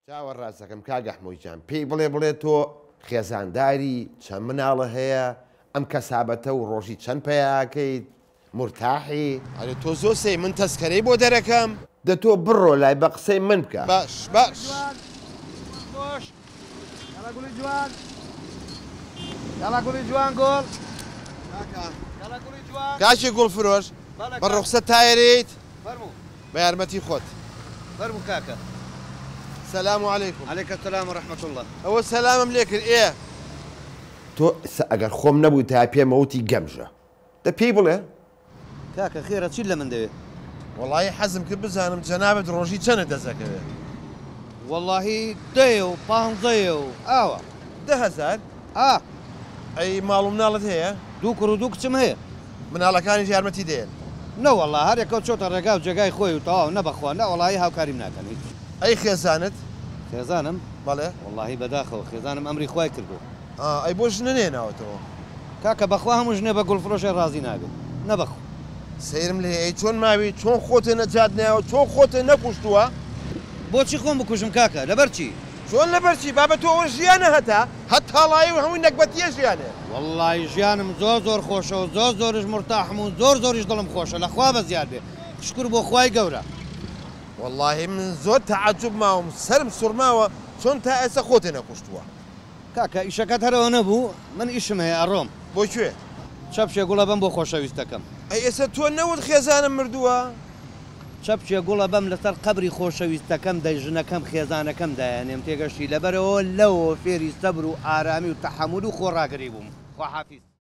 چاوە ڕاستەکەم کاک ئەحمۆی جان پێی بڵێ بڵێ تۆ خێزانداری چەند مناڵە هەیە ئەم کەسابەتە و ڕۆژی چەند پەیاکەیت مورتاحی. ئەرێ تۆ زۆر سەی من تەسکەرەی بۆ دەرەکەم. دە تۆ بڕۆ لای بە قسەی من بکە. باش باش. کاکی گوڵ فرۆش بە ڕوخسەت تایەرێیت؟ بە یارمەتی خۆت. فەرموو کاکە. سلام علیکم. علیک السلام و رحمە اللە. ئەوە سەلامم لێ کرد ئێ. تۆ ئستا ئەگەر خۆم نەبوویتایە پێمەوتی گەمژە. دە پێی بڵێ. کاکە خێرە چیت لە من دەوێ؟ وەڵایی حەزم کرد بزانم جەنابت ڕۆژی چەنت دەست ئەکەوێ؟ وەڵاهی دەیە و پانزەیە و ئاوا. 10,000؟ ئا. ئەی ماڵ و مناڵت هەیە؟ دوو کوڕ و دوو کچم هەیە. مناڵەکانیش یارمەتی دەیەن؟ نەوەڵا هەر یەکەو چۆتە ڕێگا و جێگای خۆی و تەواو نە بەخوا نەوەڵاهی هاوکاریم ناکەن هیچ. ئەی خێزانت؟ خێزانم؟ بەڵێ. وەڵاهی بەداخەوە خێزانم ئەمری خوای کردووە. ئا ئەی بۆ ژنە نەهێناوەتەوە؟ کاکە بەخوا هەموو ژنێ بە گوڵفرۆشێ ڕازی نابێ نە بەخوا. سەیرم لێیە ئەی چۆن ماوی چۆن خۆتێ نەجات نایەوە چۆن خۆتێ نەکوشتووە؟ بۆچی خۆم بکوژم کاکە لەبەر چی؟ چۆن لەبەر چی بابە تۆ ئەوە ژیانە هەتا هەت تاڵایی و هەمووی نەگبەتیە ژیانێ. وەڵڵاهی ژیانم زۆر زۆر خۆشە و زۆر زۆریش مورتاحم و زۆر زۆریش دڵم خۆشە لە خوا بەزیاد بێ شوکر بۆ خوای گەورە. وەڵڵاهی من زۆر تەعەجوب ماوم سەرم سوڕماوە چۆن تا ئێستا خۆتێ نەکوشتووە. کاکە ئیشەکەت هەر ئەوە نەبوو من ئیشم هەیە ئەڕۆم. بۆ کوێ؟ چەپکێ گوڵ ئەبەم بۆ خۆشەویستەکەم. ئەی ئێستا تۆ نەوت خێزانم مردووە؟ چەپکێ گوڵ ئەبەم لەسەر قەبری خۆشەویستەکەم دەی ژنەکەم خێزانەکەم دایەنێم تێگەشتی لەبەرئەوە لەوەوە فێری سەبر و ئارامی و تەحەمول و خۆڕاگری بووم خواحافیز.